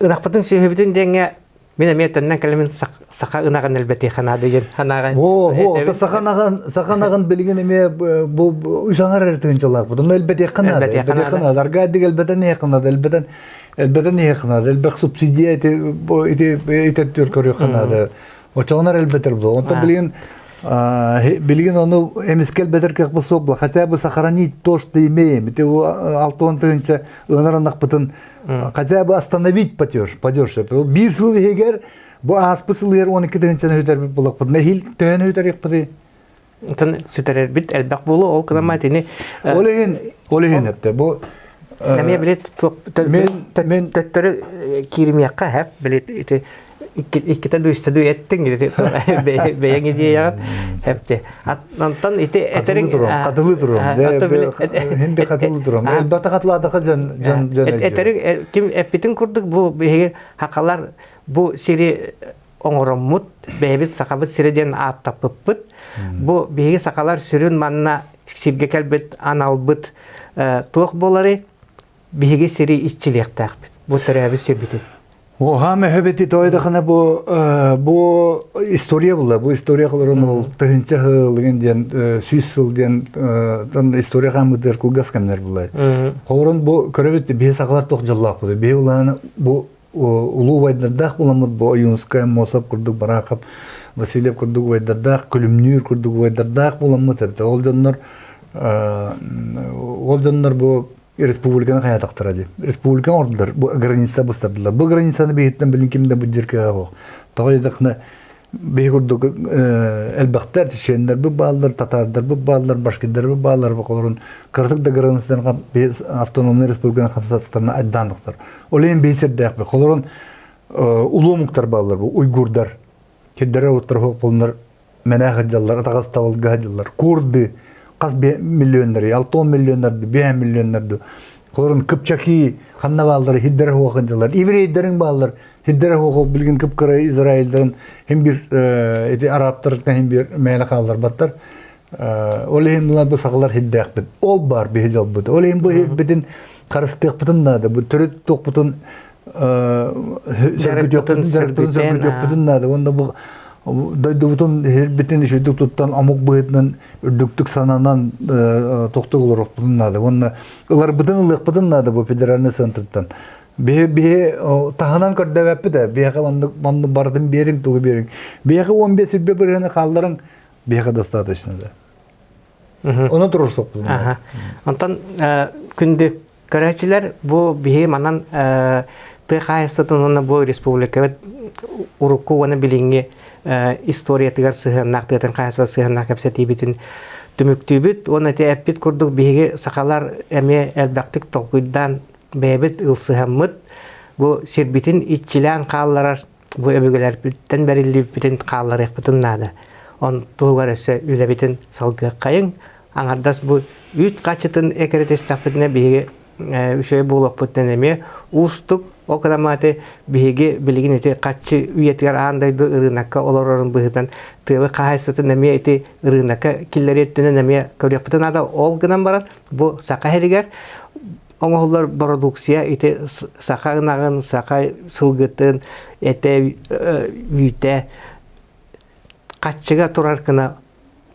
ынахпытын сүөһүбүтүн диэҥҥэ мин эмиэ төннөн кэлэмин саха ынаҕын элбэтиэхэ наада диэн санааҕа. О, о, саха ынаҕын саха ынаҕын билигин эмиэ бу үс аҥар эрэ тыһыынчалаахпыт. Онно элбэтиэххэ наада. Элбэтиэххэ наада. Аргаадик элбэтэн иһиэххэ наада. Элбэтэн элбэтэн иһиэххэ наада. Элбэх субсидия ити ити ити көрүөххэ наада. Очоҕунар элбэтэр буолуо. Онтон билигин билигин ону эмискэ элбэтэр кыахпыт суох була. Хотя бы сохранить то, что имеем. Ити 60 тыһыынча ыанар ынахпытын хотя бы остановить падеж. Падеж. Биир сыл иһигэр бу ааспыт сыл иһигэр 12 тыһыынчаны сүтэрбит булахпыт. Нэһиил төһөнү сүтэриэхпитий? Оттон сүтэрэрбит элбэх буолуо, ол гынан итини Ол иһин, ол иһин эптэ бу Эмиэ били төттөрү кииримиэххэ хэп били ити иккитэ дуу үстэ дуу эттиҥ бэйэҥ идеяҕын хэпти онтон ити этэриҥ хатылыы туруом хинди хатылыы туруом элбэхтэ хатылаатаха дьон дьон дьон этэриҥ ким эппитин курдук бу биһиги хахалар бу сири оҥороммут, бэйэбит Сахабыт сирэ диэн ааттаппыппыт. Бу биһиги сахалар сүрүн манна сиргэ кэлбит аналбыт туох буоларый? Биһиги сири иччилиэхтээхпит. Бу төрөөбүт сирбитин. Оха мөһөбити тойдахына бу бу история була. Бу история холорун ол тыһынча сыл диэн сүүс сыл диэн история хааммытыгар кылгас кэмнэр була. Холорун бу көрөбүт биһи сахалар туох дьоллоохпут. Биһи улаана бу улуу убайдардаах буламмыт бу Ойуунскай, Аммосов курдук, Барахов, Васильев курдук убайдардаах, Күлүмнүүр курдук убайдардаах буламмыт эбит. Ол дьоннор ол дьоннор бу республиканы хайатахтара дии. Республиканы ордулар, бу граница быстардылар. Бу границаны биһиттэн билин ким да бу дьиркэҕэ суох. Тоҕо диэтэххинэ. Биһи курдук элбэхтэр, чеченнэрбит бааллар, татаардарбыт бааллар, башкирдарбыт бааллар, олорун кыратык да границаларын автономнай республиканы хамсатыктарына айдаанныктар. Ол иһин биһи сирдээхпит. Холорун улуу омуктар бааллар бу уйгурдар. Кирдэрэ уттар хуох мэнээх сылдьаллар, атаҕастабылга сылдьаллар. Курды хас миллионнары, 6 миллионнарды, 5 миллионнарды. Холорун кыпчаки ханна бааллар, хиддэрэ хуох сылдьаллар. Еврейдерин бааллар, хиддэрэ хуох билигин кып-кыра Израильдарын хим бир эти арабтарыттан хим бир мээлэ хаалларбаттар. Ол иһин мына бу сахалар хиддээхпит. Ол бар биһи дьолбут. Ол иһин бу хирбитин харыстыахпытын наада. Бу төрүт туохпутун сөргүтүөхпүтүн наада. Уонна бу дойдубутун хирбитин үчүгдүк туттан омук быһыытынан үрдүктүк сананан тохтук олоруохпутун наада. Уонна ыларбытын ылыахпытын наада бу федеральный центртан. Биһи биһи таһынан көрдөбөппүт ээ. Биһиэхэ маннык маннык барытын биэриҥ, тугу биэриҥ. Биһиэхэ 15 сүрбэ бырыһыаны хаалларыҥ, биһиэхэ достаточно да. Ону туруорсуохпутун наада. Онтон күндү көрөөччүлэр бу биһи манан тыа хаһаайыстыбатын уонна бу республикабыт урукку уонна билиҥҥи историятыгар сыһыаннаах тыатын хаһаайыстыбата сыһыаннаах кэпсэтиибитин түмүктүүбүт уонна ити эппит курдук биһиги сахалар эмиэ элбэхтик толкуйдаан бэйэбит ылсыһаммыт бу сирбитин иччилээн хаалларар бу өбүгэлэрбиттэн бэриллибиппитин хаалларыахпытын наада. Он туһугар өссө үлэбитин салгыаххайыҥ. Аҥардас бу үүт хаччытын экирэтистэхпитинэ биһиги үчүгэй буолуохпуттан эмиэ уустук. Ол кырамааты биһиги билигин ити хаччы үйэтигэр аан дойду ырыынакка олорорун быһыытынан тыабы хаһаайыстыбатын эмиэ ити ырыынакка киллэрии өттүнэн эмиэ көрүөхпүтүн наада. Ол гынан баран бу саха сиригэр оҥоһуллар бородууксуйа ити саха ынаҕын, саха сылгытын этэ, үүтэ хаччыга турар гына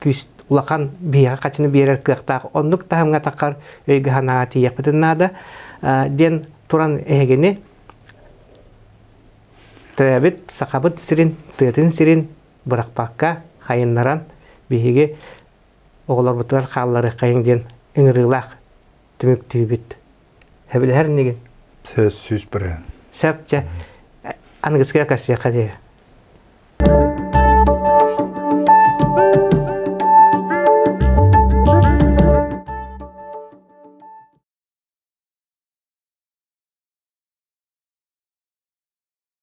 күүс улахан биһиэхэ хаччыны биэрэр кыахтаах оннук таһымҥа таххар өйгө санааҕа тиийиэхпитин наада диэн туран эһигини төрөөбүт сахабыт сирин тыатын сирин бырахпакка хайыннаран биһиги оҕолорбутугар хаалларыаххайыҥ диэн ыҥырыылаах түмүктүүбүт. Сөбүлэһэр иннигин? Сөз 100%. Сөп, чэ. Аныгыскыга көрсүөххэ дии.